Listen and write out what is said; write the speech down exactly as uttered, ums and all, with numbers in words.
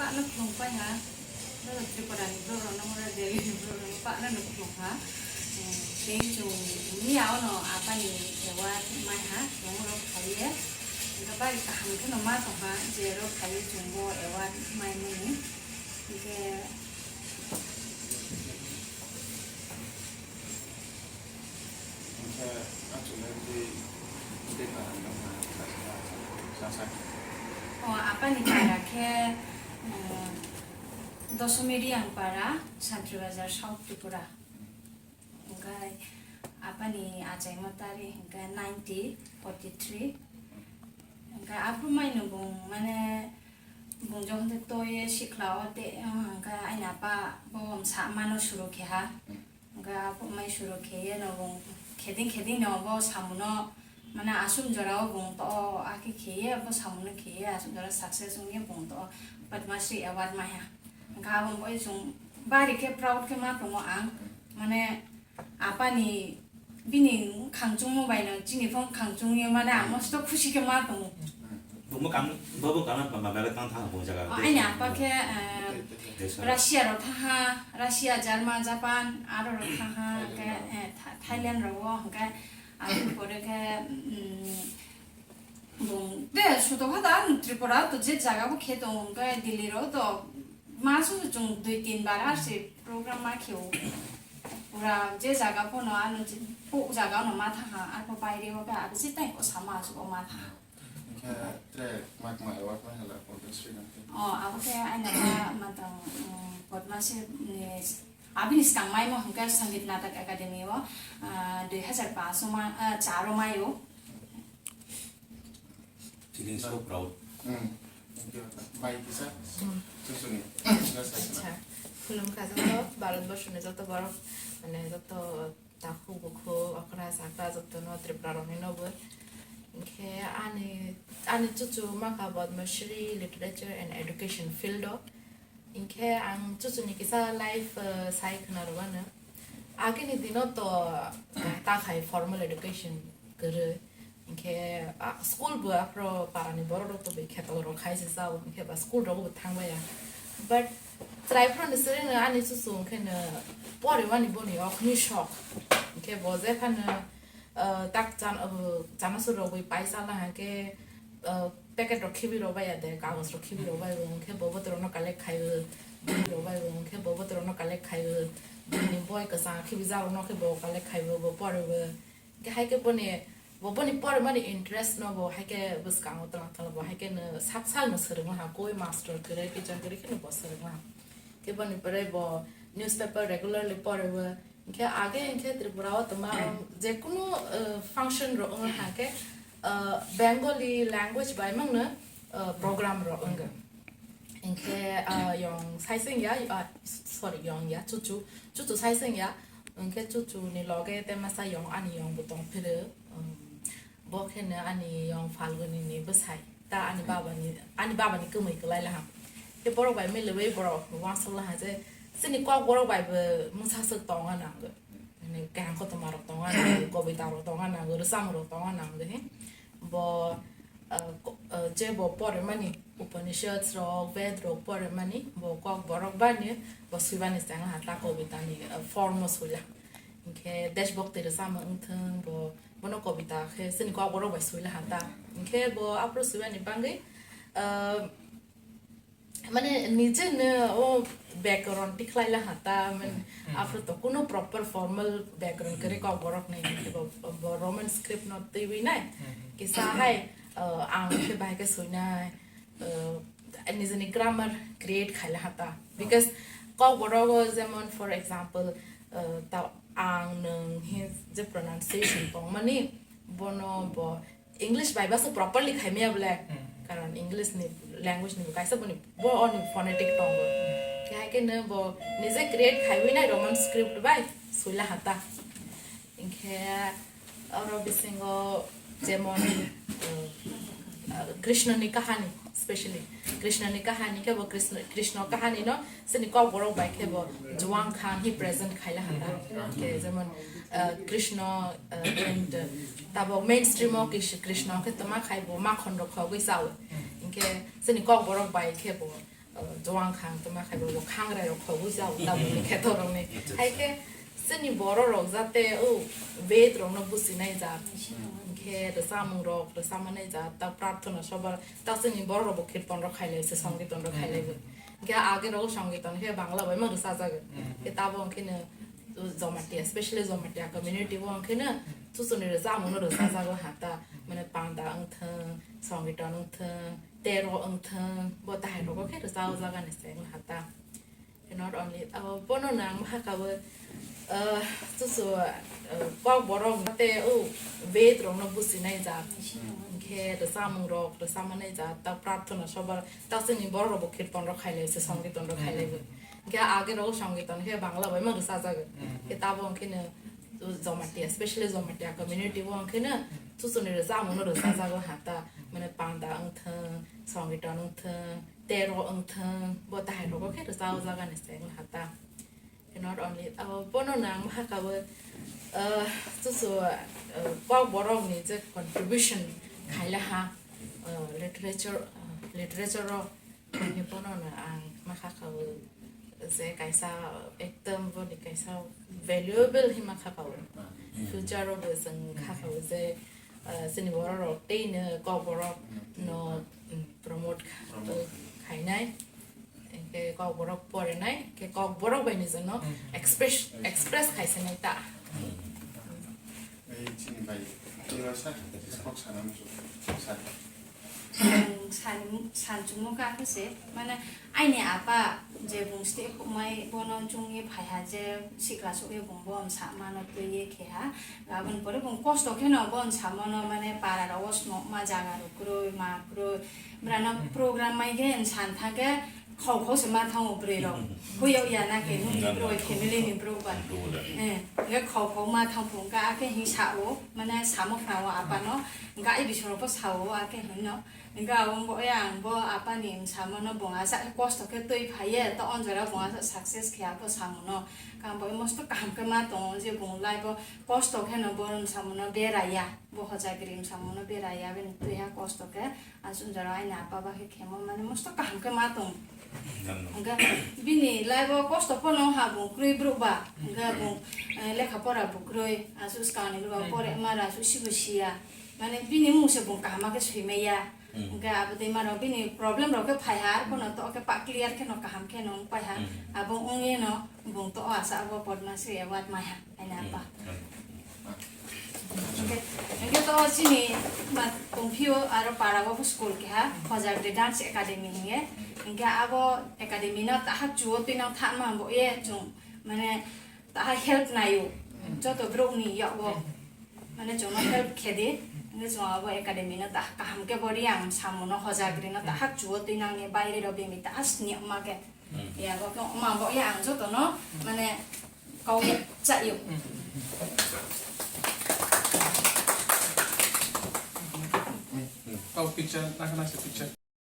Ano khulumpai ha, no Tripura ni borok rok no, mura Delhi ni borok rok no, pa no khulum ha. Tei chwng miya ono apani award mai ha, chwng oro khaiye. Hingke bari kaham khe no ma tong ha, je oro khaiye chwng bo award mai mani. Hingke Hingke achuknai bwtwi, bwtwi para wngkha, sa, sa, sa, sa. O, apani para khe, eh, Dosomi Riyang para, Santri Bazar, South Tripura. Hingke apani achaima tarik hingke ninety, forty three. Hingke aphuru maino bung, mane, bung jokhon tei toye sikla o te, hingke aini apa bo msa mano suru khe ha. Hingke abo mai suru kheye no bung kheding kheding no bo samuno, mane, aswk jora o bung to, akhe kheye bo samuno kheye aswk jora success wngye bung to Padma Shri Award maya. Hingke abo bai chwng bari khe proud khe ma tongo ang, mane, apani bini khangchungmo bai no chini phang khangchungye, mane, ang mosto khusi khe ma tongo. Bungbo kam, bobo kam ba, ba, ba, tang, tang, bo jaga. O, aini apa khe, eh, Russia rok thaha, Russia, German, Japan, aro rok thaha, hingke, eh, Tha-, Thailand rok o, hingke, aboni pore khe, mm, bung, de, suto kha da, Tripura to je jaga bo khe tong, hingke Delhi rok to, ma su chwng dui tin bar ar se program ma kheo. Pura je jaga phono ano je, po jaga no ma thaha, arpho baire o khe, abo je tai ko sama aswk o ma thaha. Hingke tre makma award ma hala Padma Shri nangkhe. O, abo khe aina ba matang, um, Padma Shri ni, abini skang maimo hingke Sangeet Natak Academy o, ah, dui hazar paanch o ma, ah, char o maio. Feeling so proud. Hmm. Thank you. Bai kisa. Hmm. Susuni. Acha, khulumkha joto, Bharat borso ni joto borok, mane joto takhuk bukhuk, okra chakra jotono Tripura rokni nobo. Hinkhe ani, ani chuchu makha Padma Shri Literature and Education field o. Hinkhe ang chuchuni kisa life, eh, sai khna rwano. Agini dino to, eh, ta khai formal education kwrwi. Hinkhe, ah, school bo aphro parani borok rok to bai kheto rok khai se chao, hinkhe ba school rok bo thang baya. But chwrai phano ni sere no ani chuchu hinkhe no porimani boni okhni sok. Hinkhe bo jephano, ah, tak chan-, ah, chanasu rok bai paisa la hinkhe, ah, packet rok khibi rok baya de, kagoj rok khibi rok bai bo, hinkhe bo botorok no collect khai o, bini rok bai bo, hinkhe bo botorok no collect khai o, bini boi kwchang khibi jak rok no khe bo collect khai o, bo pori o. Hinkhe hai khe boni, bo boni porimani interest no bo hai khe bwskango twlang twlang bo hai khe no sak sak no swrwngma ha koi master kwrwi teacher kwrwi khe no bo swrwngma ha. Khe boni pore bo newspaper regularly pore o. Hinkhe age hinkhe Tripura o tongma je kunu, eh, function rok wng ha khe, eh, Bengali language bai mang no, eh, program rok wng. Hinkhe, ah, yong saising ya, ah, sorry, yong ya, chuchu, chuchu saising ya. Hinkhe chuchu ni loge te masa yong, ani yong bo tong phiro. Um, bo khe no ani yong Falguni ni bwsai. Ta ani baba ni, ani baba ni kwmwi kwlai laham. Khe borok bai milwi borok wansuk laha je, chini kok borok bai bo mungsa swk tonga nango. Mane kaham kotorma rok tonga nango, kobita rok tonga nango, rwchapmung rok tonga nango he. Bo, ah, ko-, ah, je bo poremani, Upanishads rok, Ved rok poremani, bo kok borok bani, bo swibani chang ha ta kobita ni, ah, form o swila. Hinkhe Deshbhakti rwchapmung wngthwng, bo, bono kobita khe chini kok borok bai swila ha ta. Hinkhe bo aphuru swibani bangwi, ah, mane, nije no o background tikhlai la ha ta, mane, hmm, hmm, aphuru to kuno proper formal background kwrwi kok borok ni, bo, bo Roman script no twiwi nai, hmm, hmm, kisa hai, uh, ang khe bahai khe sui nai, uh, nijeni grammar create khai la ha ta, because kok borok o jemon, for example, uh, ta, ang, nwng he je pronunciation tong mani, bono bo English bai baso properly khai maya bole. Hmm. Karon English ni language ni bo kaisa boni bo oni phonetic tongo. Hmm. Khe hai khe no bo nije create khaiwi nai Roman script bai sui la ha ta. Hinkhe oro bisingo jemon, uh, uh, Krishna ni kahani, specially Krishna ni kahani khe bo Krishna, Krishna kahani no chini kok borok bai khe bo Juang Khan hi present khai la ha ta. Khe jemon, uh, Krishna, uh, and, uh, tabok mainstream o Krish-, Krishna khe toma khai bo makhon rok khogwi chao. Hinkhe chini kok borok bai khe bo Juang khang tongma khai bo khangrai rok khogwi jao tabuk ni khe torok ni. Acha, acha. Hai khe chini borok rok jate o ved rok no businai jat. Hwnkhe rwchapmung rok rwchapmani jat ta prarthana sobar ta chini borok rok bo kirtan rok khailai se, songkitan rok khailai bo. Hwnkhe age rok songkitan khe Bangla bai ma rwchajak. Hwnkhe tabo hwnkhe no Jamatia, especially Jamatia community o hwnkhe no chuchuni rwchapmung no rwchajago ha ta, mane panda wngthwng, songkitan wngthwng, tero wngthwng, bo tahai rogo khe rwchao jagani se wng ha ta. Not only, abo bono no ang ma hakha bo, ah, chuchu, ah, Kokborok tei o ved rok no businai jat. Hwnkhe rwchapmung rok rwchapmani jat, ta prarthana sobar, ta chini borok rok bo kirtan rok khailai se, songkitan rok khailai bo. Hwnkhe age rok songkitan khe Bangla bai ma rwchajak. Hwnkhe tabo hwnkhe no Jamatia, especially Jamatia community o hwnkhe no chuchuni rwchapmung no rwchajago ha ta, mane panda wngthwng, songkitan wngthwng, tero wngthwng, bo tahai rogo khe rwchao jagani se wng ha ta. Not only, abo bono no ang ma hakha bo, ah, chuchu, ah, Kokborok ni je contribution khaila ha, ah, literature, ah, literature o, ani bono no ang ma hakha bo je kaisa ekdom boni kaisa valuable hi ma hakha bo. Future o bo chwng hakha bo je, ah, chini borok rok tei no Kokborok no, mm, promote kha-, khainai. Hwnkhe Kokborok porinai, hwnkhe Kokborok bai nijorno express, express khaisinai ta. Ei chini bai, twiwa sa, kok sana musu, sa. Ang san-, sanchungmo kha khe se, mane, aini apa je bung stay hokmai, bono chungwi phaiha je sikla sokwi bung bo msa mano twiwi kheha. Aboni pore bung kosto kheno bo msa mano, mane, para rogo snokma jaga rok kwrwi, ma kwrwi. Brana program mai khe msa thang khe, khau khau se ma thango bwrwi rok. Huiyok ya na khe, nung ni bwrwi, family ni bwrwi ba. Eh, hwnkhe khau khau ma thang phung kha, akhe hing sa o, mane samo khna o apa no, hwnkhe ai bising rok bo sa o, akhe hing no. Hwnkhe abo wng bo ya ang bo apa ni msamo no bung asa khe kosto khe twi phai ye, to onjora bung asa success khe abo samo no. Kang bo mosto kaham khe ma tongo je bung life o kosto khe no bo msamo no bera ya, bo hojagri msamo no bera ya, bini twi ha kosto khe. Aswk jora aini apa ba khe khemo mane mosto kaham khe ma tong. Hwnkhe bini life o kosto pono ha bung kwrwi bwrwk ba. Hwnkhe bung, eh, lekha pora bo kwrwi. Aswk swkang ni bwrwk pore ma ra aswk sibo siya. Mane bini mung se bung kaham khe swi maya. Hwnkhe abo twi ma rok bini problem rok khe phai ha, ar pono to khe pa clear khe no kaham khe no wng pai ha. Abo wng ye no bung to asa abo Padma Shri Award mai ha. Aini apa. Hwnkhe, hwnkhe to chini ma tongphio aro para o school keha, Hojagri Dance Academy hinye. Hwnkhe abo academy no tahak chuo twi nang thanma bo ye chwng, mane, tahak help naio. Joto borok ni yago, mane, chwngno help khe di. Hwnkhe chwng abo academy no tahak kaham khe bo ri ang samo no Hojagri no tahak chuo twi nang ni baire rok bini tahak sini ma khe. Ya, bo khe ma bo ya ang joto no, mane, kau cha yo. Kau picture, nak nak picture.